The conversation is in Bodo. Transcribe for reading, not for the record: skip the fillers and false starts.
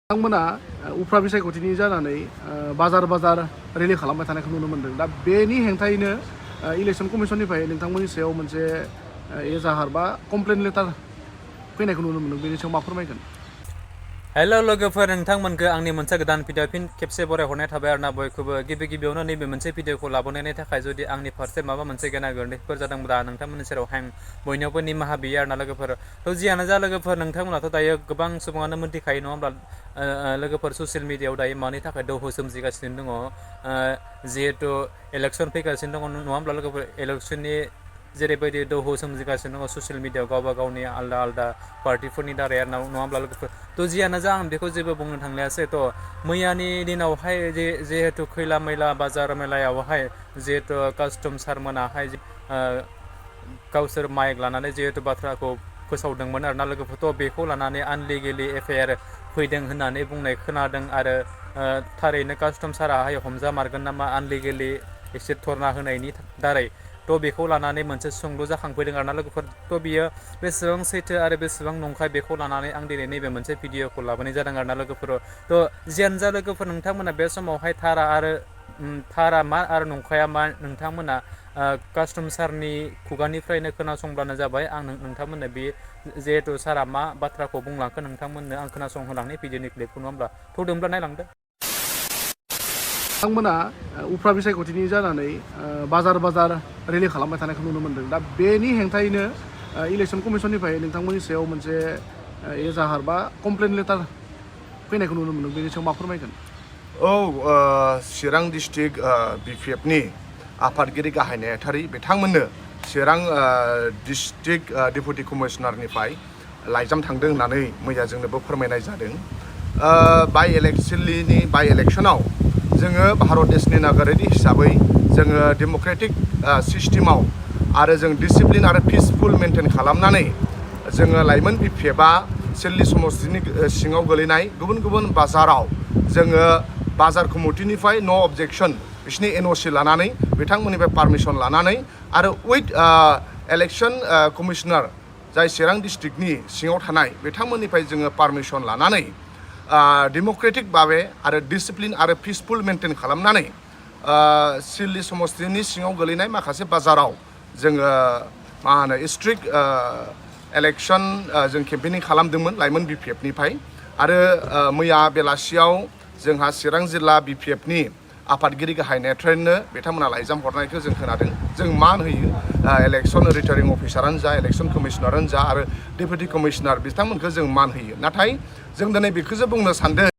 बिथांमोना उफ्रा बिसायख'थिनि जानानै बाजार बाजार रेलि खालामबाय थानायखौ नुनो मोनदों। दा बेनि हेंथायैनो इलेक्सन कमिसननिफ्राय नोंथांमोननि सायाव मोनसे एजाहार बा कमप्लेन लेटार फैनायखौ नुनो मोनदों। बेनि सायाव मा फोरमायगोन? हेलो लोगोफोर, नोंथांमोनखौ आंनि मोनसे गोदान भिडिअ फिन खेबसे बरायहरनाय थाबाय आरोना बयखौबो। गिबियावनो नैबे मोनसे भिडिअखौ लाबोनायनि थाखाय जुदि आंनि फारसे माबा मोनसे गेना गोरोन्थिफोर जादोंब्ला नोंथांमोननि सेरावहाय बयनियावबो निमाहा बियो आरोना लोगोफोर। जियानो जा लोगोफोर, नोंथांमोनाथ' दायो गोबां सुबुङानो मिन्थिखायो नङा होमब्ला लोगोफोर ससियेल मिडियायाव दायो मानि थाखाय दोहौ सोमजिगासिनो दङ। जिहेथु इलेक्सन फैगासिनो दङ नङा होमब्ला लोगोफोर। इलेक्सननि जेरैबायदि दोहौ सोमजिगासिनो दङ ससियेल मिडियायाव गावबा गावनि आलदा पार्टिफोरनि दारै आरो नङा होमब्ला लोगोफोर। जियानो जा आं बेखौ जेबो बुंनो थांलायासै। मैयानि दिनावहाय जिहेतु खैला मैला बाजार मेलायावहाय जिहेतु कास्टम सारमोनाहाय गावसोर माइक लानानै जिहेतु बाथ्राखौ फोसावदोंमोन आरोना लोगोफोर। बेखौ लानानै आनलिगेलि एफआइआर फैदों होननानै बुंनाय खोनादों आरो थारैनो कास्टम साराहाय हमजामारगोन नामा आनलिगेलि एसे धरना होनायनि दारै। बेखौ लानानै मोनसे सोंलु जाखांफैदों आरोना लोगोफोर। बियो बेसेबां सैथो आरो बेसेबां नंखाय बेखौ लानानै आं दिनै नैबे मोनसे भिडिअखौ लाबोनाय जादों आरोना लोगोफोर। जियानो जा लोगोफोर, नोंथांमोना बे समावहाय थारा मा आरो नंखाया मा नोंथांमोना कास्टम सारनि खुगानिफ्रायनो खोनासंब्लानो जाबाय। आं नोंथांमोननो बे जिहेतु सारा मा बाथ्राखौ बुंलांखो नोंथांमोननो आं खोनासंहोलांनाय भिडिअनि क्लिपखौ नङा होमब्ला। थौदोंब्ला नायलांदो। बिथांमोना उफ्रा बिसायख'थिनि जानानै बाजार बाजार रेलि खालामबाय थानायखौ नुनो मोनदों। दा बेनि हेंथायैनो इलेक्सन कमिसननिफ्राय नोंथांमोननि सायाव मोनसे एजाहार बा कमप्लेन लेटार फैनायखौ नुनो मोनदों। बेनि सायाव मा फोरमायगोन? चिरां डिस्ट्रिक्ट बिपिएफनि आफादगिरि गाहाय नेहाथारि बिथांमोननो चिरां डिस्ट्रिक्ट डेपुटि कमिशनारनिफ्राय लाइजाम थांदों होननानै मैया जोंनोबो फोरमायनाय जादों। बाइ इलेक्सनाव जोङो भारत देशनि नागरिक हिसाबै जोङो डेम'क्रेटिक सिस्टेमाव आरो जों डिसिप्लिन आरो पिसफुल मेनटेन खालामनानै जोङो लाइमोन बिपिएफआ सिडली समस्तिनि सिङाव गोलैनाय गुबुन गुबुन बाजाराव जोङो बाजार कमिटिनिफ्राय नो अबजेक्सन बिसिनि एनअसि लानानै बिथांमोननिफ्राय पारमिसन लानानै आरो उइथ इलेक्सन कमिशनार जाय चिरां डिस्ट्रिक्टनि सिङाव थानाय बिथांमोननिफ्राय जोङो पारमिसन लानानै डेम'क्रेटिक भाबै आरो डिसिप्लिन आरो पिसफुल मेनटेन खालामनानै सिडली समस्तिनि सिङाव गोलैनाय माखासे बाजाराव जोङो स्ट्रिक्ट इलेक्सन जों केम्पेनिं खालामदोंमोन लाइमोन बिपिएफनिफ्राय। आरो मैया बेलासियाव जोंहा चिरां जिल्ला बिपिएफनि आफादगिरि गाहाय नेहाथारिनो बिथांमोना लाइजाम हरनायखौ जों खोनादों। जों मान होयो इलेक्सन रिटार्निं अफिसारानो जा, इलेक्सन कमिशनारानो जा आरो डेपुटि कमिशनार बिथांमोनखौ जों मान होयो। नाथाय जों दिनै बेखौसो बुंनो सानदों।